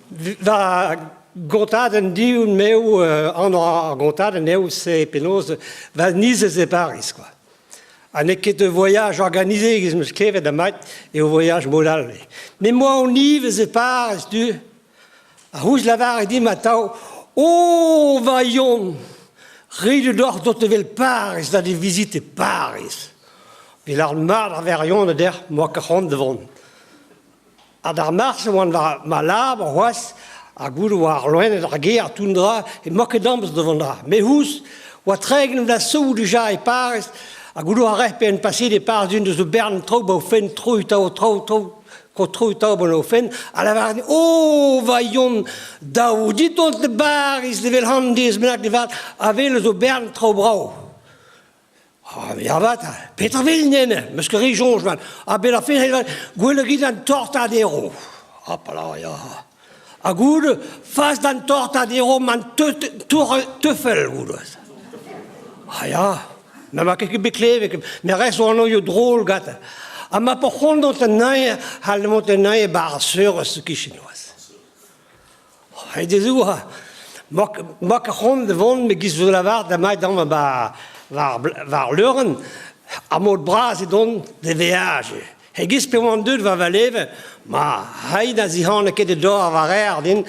Va gontadenn din m'eo anv ar gontadenn eo se penaos va nizez e Pariz kwa. Ha n'eo ket ur voyage organisé 'giz 'm eus klevet amañ eo voyage mod all. Met 'moa on ivez e Pariz du. Ar c'houlz lavaret dimp atav O va Yon, ret eo deoc'h dont evel Pariz da vizite Pariz. Evit ar mat ar verion dec'h 'moa ket c'hoant da vont. Ha d'ar mars e oan war ma labour c'hoazh ha goude oa ar loened ar gêr tout an dra emañ ket amzer da vont dra. Me c'houzh oa 30 vloaz zo dija e Pariz ha goude oa ret penn paseet e Pariz un deus o bern traoù ba o fenn troiñ tav traoù traoù traoù tav ba o fenn ha lavaret o va Yon dav dit dont da Bariz evel han dez bennak da vat a wel eus o bern traoù brav. Ah, ya avat, petra 'vel nene, 'meus ket re soñj mat. A-benn ar fin, gwell a rit an tortadero. Hopala, ya. Ha goude, fas d'an tortadero man teufel goude. Ah ya, ma ma ket bet klevet, me rez zo anv drol gante. Ha ma po c'hoant dont anezhañ, c'hall mont anezhañ e-barzh ar seurez e-kichen c'hoazh. Dezho emañ ket c'hoant da vont me giz zo lavaret amañ amañ ba war war leurenn ar mod bras edon da veajiñ. E-giz pe oan deuet war va leve, ma c'haid na zihane ket e dor war aer din,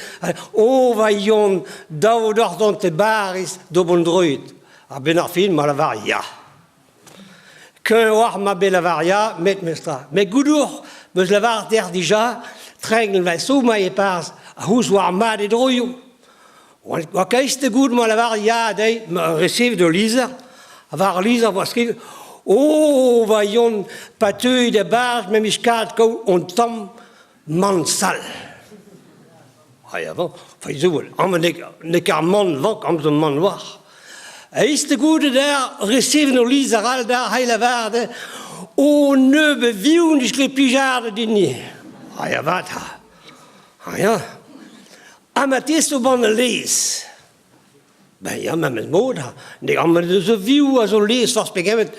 o va Yon, dav deoc'h dont e Bariz d'ober an droed. A-benn ar fin, ma lavar ya. Kuñv oac'h ma bet lavar ya, met mestra. Met goudour 'meus lavaret dec'h dija, tregont vloaz zo 'ma e-barzh ar c'houlz war mat e droioù. Oa kaest goût ma lavar ya dezhi, ma resevet ul lizher, ha war al lizher 'voa skrivet O va Yon, pa teuit e-barzh me 'mije karet kaout un tamm mann sall. Ah ya bon, enfin zo amañ n'eo ket ar mann vank, amañ zo mann war. Eizh goude der reseven ul lizher all da hay lavaret O nebeut vioù n'eus ket plijadur din-ni. Ah ya vat ha. Ah ya. Ha ma testo ban al lez. Ben ya, memes mod ha. Ne amañ deus vioù a zo lez forzh pegement.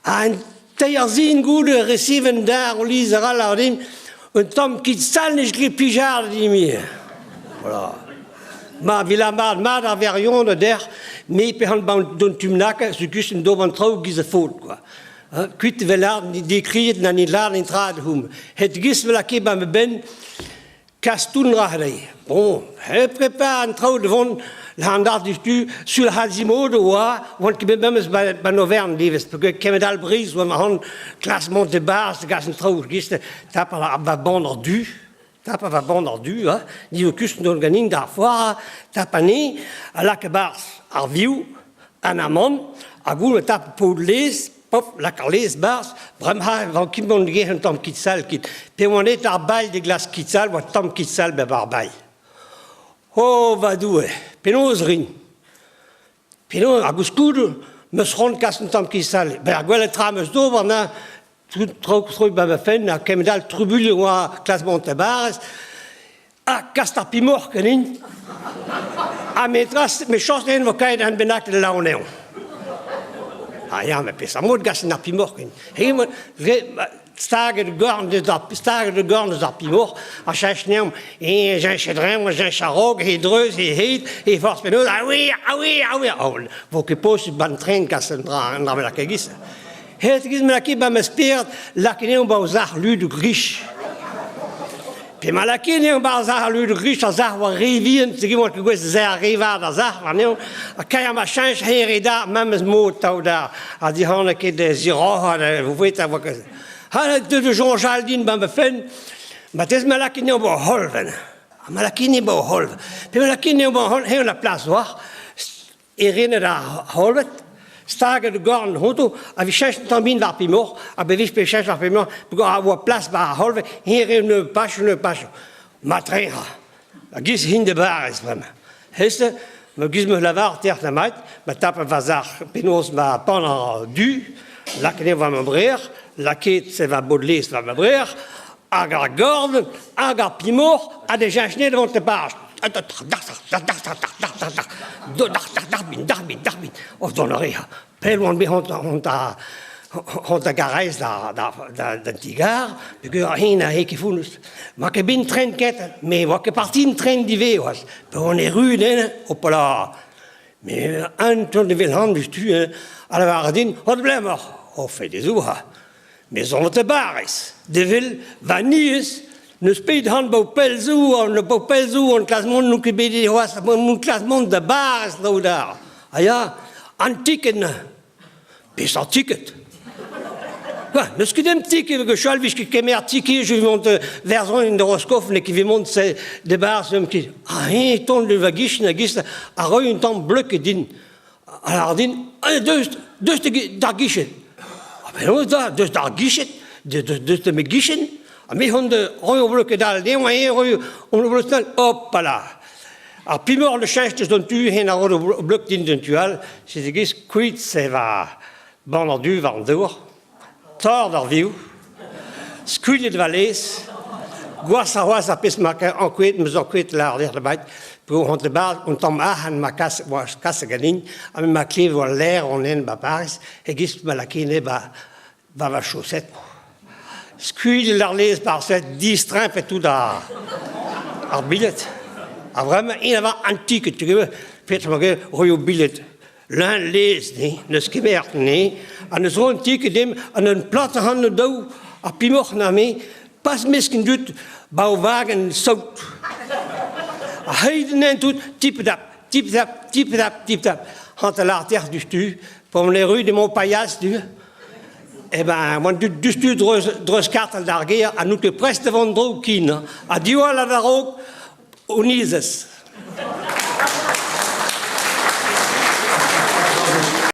Ha en teir zin goude reseven dar ul lizher all a din un tamm kit sall n'eus ket plijadur din-me. Voilà. Ma vila mat mat ar verion dec'h, me pe han ban don tumnaka, su kusten d'ober an traoù giz a faot quoi. Kuit vel ar dekriet na ni lar ni tra hum. Het giz vel a ket ba me ben Kas tout an dra dezhi. Bon, he prepar an traoù da vont an dar diouzhtu sul Hazimodo oa, oant ket bet memes ba, ba Novern divez, peogwir kement all briz oa ma c'hant klas mont e-barzh da gas an traoù, gist tap ar va banner du, tap va banner du, ha, ni zo kustum dont ganin d'ar foar, tap anezhi, a lak e-barzh ar vioù, an amann, ha goude tap paotr laezh, Pop, lak ar laezh 'barzh, bremañ e vank mont get un tamm kit-sall kit. Pe oan aet ar bailh da glask kit-sall, oa tamm kit-sall bep ar bailh. Oh va Doue, penaos 'rin? Penaos, ha koulskoude, 'm eus c'hoant kas un tamm kit-sall. Ben ar gwellañ tra 'm eus d'ober na, tout traoù troet ba ma fenn, ha kement all trubuilh oa klas mont e-barrez. Ha kas ar pimoc'h ganin. Ha me dras, me chañs den vo kaet un bennak da laon Ah ya, met peseurt mod gasin ar pimoc'h ganin. Hemañ, staget gorn deus ar staget gorn deus ar pimoc'h, ha cheñch anezhañ, eñ cheñch a-dreñv, cheñch a-raok, he dreuz, he hed, he forzh penaos, ah oui, ah oui, ah oui. Oh, vo ket posubl 'ba 'n tren kas un dra, un dra bennak e-giz. Het giz me lakaet ba ma spered, lakaet eo ba o sac'h ludoù grich. Pe ma lakaet eo ba sac'h ludoù grich ar sac'h war re vihan, se oa ket gouest da re vat ar sac'h warnezho, ha kaer ma cheñch he re da memes mod tav da ha dic'hanañ ket da ziroc'hañ da voueta voa ket. Ha deut da soñjal din ba ma fenn, matez ma lakaet eo ba holven. Ha ma lakaet eo ba holven. Pe ma lakaet eo ba holven, he la plas war. Erenet ar hollved, staget e gorn honto, a vez cheñch un tamm bihan war ar pemoc'h, ha bewech pe cheñch war ar pemoc'h, a oa plas war ar hollved, eñ re un pach, un pach. Mat-tre a giz hin da barrez bremañ. Heste, ma giz 'meus lavaret dec'h da mat, ma tap va sac'h penaos ma pan ar du, lakaet eo war ma brec'h, lakaet se va bod-lez war ma brec'h, hag ar gorn, hag ar pimoc'h, ha da cheñch anezhe devant e barrez. Oh, dont a rea. Pell oan bet hont a... Hon da Garaez d'an ti-gar, peogwir hen a ket fonnus. 'Ma ket bet an tren kentañ, met 'oa ket parti an tren ivez c'hoazh. Pa oan erru enne, hopala! Mais un taol evel-han diouzhtu hein, a lavare din, hon blêmoc'h, o fedez ouc'h. Me 'zoñj e Bariz, devel va niez, n'eus pet han 'bao pell zo, an 'bao pell zo, an klas-mont n'on ket bet c'hoazh, mon klas-mont da Bariz daou dar. Ha ya, an tiket neuze. Peseurt tiket? Quoi, n'eus ket un tiket gwechall 'vije ket kemer tiket je mont verzon de Roscoff n'eo ket evit mont de-barzh un petit ha eñ tont de va gichen a giz a roy un tamm bleuk din a lâr din deus deus d'ar giched ha penaos da deus d'ar giched deus da ma gichen ha me hon de roy o bleuk all dezhañ eñ roy o bleuk all hopala Ar pemoc'h ne cheñch deus an tu, hen a ro o bleuk din d'un tu all, setu giz kuit se va bann an du war an dour, torr d'ar vioù, skuilhet va lez, gwashoc'h c'hoazh ar pezh ma ankouaet 'm eus ankouaet lâr dec'h da baet, p'eo hon e-barzh un tamm arc'hant ma kas oa kaset ganin, ha me ma klevo al laer on en ba Pariz, e-giz ma lakaen ba Ba va chausset. Skuilhet ar laezh barzh distriñfet tout ar, ar bilhed. Ha bremañ, int a va antiket, tu veux, petra ma roio bilhed. Leun laezh, ne, n'eus ket mert, ne. Ha n'eus ro un tiket dimp, an un plat ac'han o daou, ar pimoc'h na me, pas mesk an dud, ba o wagenn saout. Ha heit an tout, tip-tap, tip-tap, tip-tap, tip-tap. Hanter diouzhtu, pa on erru de mon pailhas, du. Eh ben, oan dut diouzhtu dreuz, dreuz kartal d'ar gêr ha n'out ket prest da vont dro ken. Ha diwall a-raok o nizez.